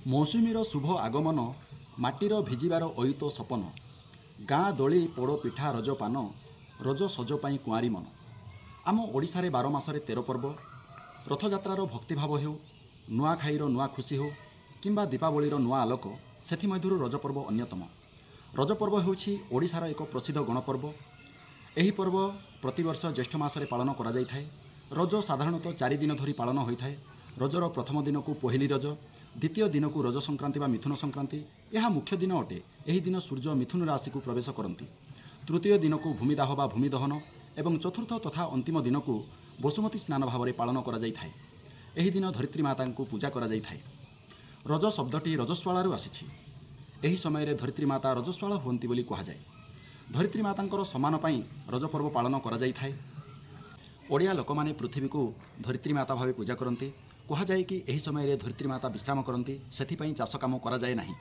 ମୌସୁମୀର ଶୁଭ ଆଗମନ, ମାଟିର ଭିଜିବାର ଅୟୁତ ସପନ, ଗାଁ ଦୋଳି, ପୋଡ଼ ପିଠା, ରଜ ପାନ, ରଜ ସଜ ପାଇଁ କୁଆଁରୀ ମନ। ଆମ ଓଡ଼ିଶାରେ 12 ମାସରେ 13 ପର୍ବ। ରଥଯାତ୍ରାର ଭକ୍ତିଭାବ ହେଉ, ନୂଆଖାଇର ନୂଆ ଖୁସି ହେଉ କିମ୍ବା ଦୀପାବଳିର ନୂଆ ଆଲୋକ, ସେଥିମଧ୍ୟରୁ ରଜ ପର୍ବ ଅନ୍ୟତମ। ରଜ ପର୍ବ ହେଉଛି ଓଡ଼ିଶାର ଏକ ପ୍ରସିଦ୍ଧ ଗଣପର୍ବ। ଏହି ପର୍ବ ପ୍ରତିବର୍ଷ ଜ୍ୟେଷ୍ଠ ମାସରେ ପାଳନ କରାଯାଇଥାଏ। ରଜ ସାଧାରଣତଃ 4 ଦିନ ଧରି ପାଳନ ହୋଇଥାଏ। ରଜର ପ୍ରଥମ ଦିନକୁ ପହିଲି ରଜ, ଦ୍ୱିତୀୟ ଦିନକୁ ରଜ ସଂକ୍ରାନ୍ତି ବା ମିଥୁନ ସଂକ୍ରାନ୍ତି। ଏହା ମୁଖ୍ୟ ଦିନ ଅଟେ। ଏହି ଦିନ ସୂର୍ଯ୍ୟ ମିଥୁନ ରାଶିକୁ ପ୍ରବେଶ କରନ୍ତି। ତୃତୀୟ ଦିନକୁ ଭୂମିଦାହ ବା ଭୂମି ଦହନ ଏବଂ ଚତୁର୍ଥ ତଥା ଅନ୍ତିମ ଦିନକୁ ବସୁମତୀ ସ୍ନାନ ଭାବରେ ପାଳନ କରାଯାଇଥାଏ। ଏହି ଦିନ ଧରିତ୍ରୀ ମାତାଙ୍କୁ ପୂଜା କରାଯାଇଥାଏ। ରଜ ଶବ୍ଦଟି ରଜସ୍ୱାଳାରୁ ଆସିଛି। ଏହି ସମୟରେ ଧରିତ୍ରୀ ମାତା ରଜସ୍ୱାଳା ହୁଅନ୍ତି ବୋଲି କୁହାଯାଏ। ଧରିତ୍ରୀ ମାତାଙ୍କର ସମ୍ମାନ ପାଇଁ ରଜ ପର୍ବ ପାଳନ କରାଯାଇଥାଏ। ଓଡ଼ିଆ ଲୋକମାନେ ପୃଥିବୀକୁ ଧରିତ୍ରୀ ମାତା ଭାବେ ପୂଜା କରନ୍ତି। କୁହାଯାଏ କି ଏହି ସମୟରେ ଧରିତ୍ରୀ ମାତା ବିଶ୍ରାମ କରନ୍ତି, ସେଥିପାଇଁ ଚାଷ କାମ କରାଯାଏ ନାହିଁ।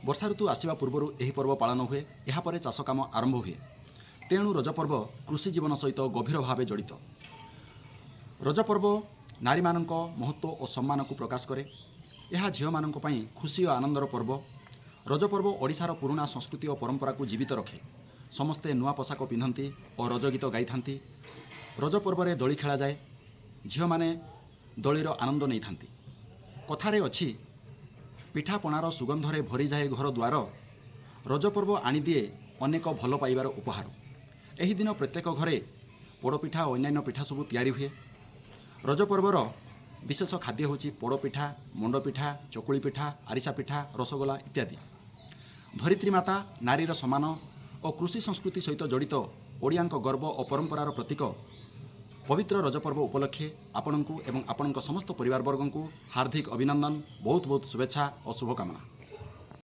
ବର୍ଷା ଋତୁ ଆସିବା ପୂର୍ବରୁ ଏହି ପର୍ବ ପାଳନ ହୁଏ। ଏହାପରେ ଚାଷ କାମ ଆରମ୍ଭ ହୁଏ। ତେଣୁ ରଜ ପର୍ବ କୃଷି ଜୀବନ ସହିତ ଗଭୀର ଭାବେ ଜଡ଼ିତ। ରଜ ପର୍ବ ନାରୀମାନଙ୍କ ମହତ୍ତ୍ୱ ଓ ସମ୍ମାନକୁ ପ୍ରକାଶ କରେ। ଏହା ଝିଅମାନଙ୍କ ପାଇଁ ଖୁସି ଓ ଆନନ୍ଦର ପର୍ବ। ରଜ ପର୍ବ ଓଡ଼ିଶାର ପୁରୁଣା ସଂସ୍କୃତି ଓ ପରମ୍ପରାକୁ ଜୀବିତ ରଖେ। ସମସ୍ତେ ନୂଆ ପୋଷାକ ପିନ୍ଧନ୍ତି ଓ ରଜ ଗୀତ ଗାଇଥାନ୍ତି। ରଜ ପର୍ବରେ ଦୋଳି ଖେଳାଯାଏ। ଝିଅମାନେ ଦୋଳିର ଆନନ୍ଦ ନେଇଥାନ୍ତି। କଥାରେ ଅଛି, ପିଠାପଣାର ସୁଗନ୍ଧରେ ଭରିଯାଏ ଘର ଦ୍ୱାର, ରଜ ପର୍ବ ଆଣିଦିଏ ଅନେକ ଭଲ ପାଇବାର ଉପହାର। ଏହି ଦିନ ପ୍ରତ୍ୟେକ ଘରେ ପୋଡ଼ପିଠା ଓ ଅନ୍ୟାନ୍ୟ ପିଠା ସବୁ ତିଆରି ହୁଏ। ରଜ ପର୍ବର ବିଶେଷ ଖାଦ୍ୟ ହେଉଛି ପୋଡ଼ପିଠା, ମଣ୍ଡପିଠା, ଚକୁଳି ପିଠା, ଆରିସା ପିଠା, ରସଗୋଲା ଇତ୍ୟାଦି। ଧରିତ୍ରୀ ମାତା, ନାରୀର ସମ୍ମାନ ଓ କୃଷି ସଂସ୍କୃତି ସହିତ ଜଡ଼ିତ ଓଡ଼ିଆଙ୍କ ଗର୍ବ ଓ ପରମ୍ପରାର ପ୍ରତୀକ ପବିତ୍ର ରଜ ପର୍ବ ଉପଲକ୍ଷେ ଆପଣଙ୍କୁ ଏବଂ ଆପଣଙ୍କ ସମସ୍ତ ପରିବାରବର୍ଗଙ୍କୁ ହାର୍ଦ୍ଦିକ ଅଭିନନ୍ଦନ, ବହୁତ ବହୁତ ଶୁଭେଚ୍ଛା ଓ ଶୁଭକାମନା।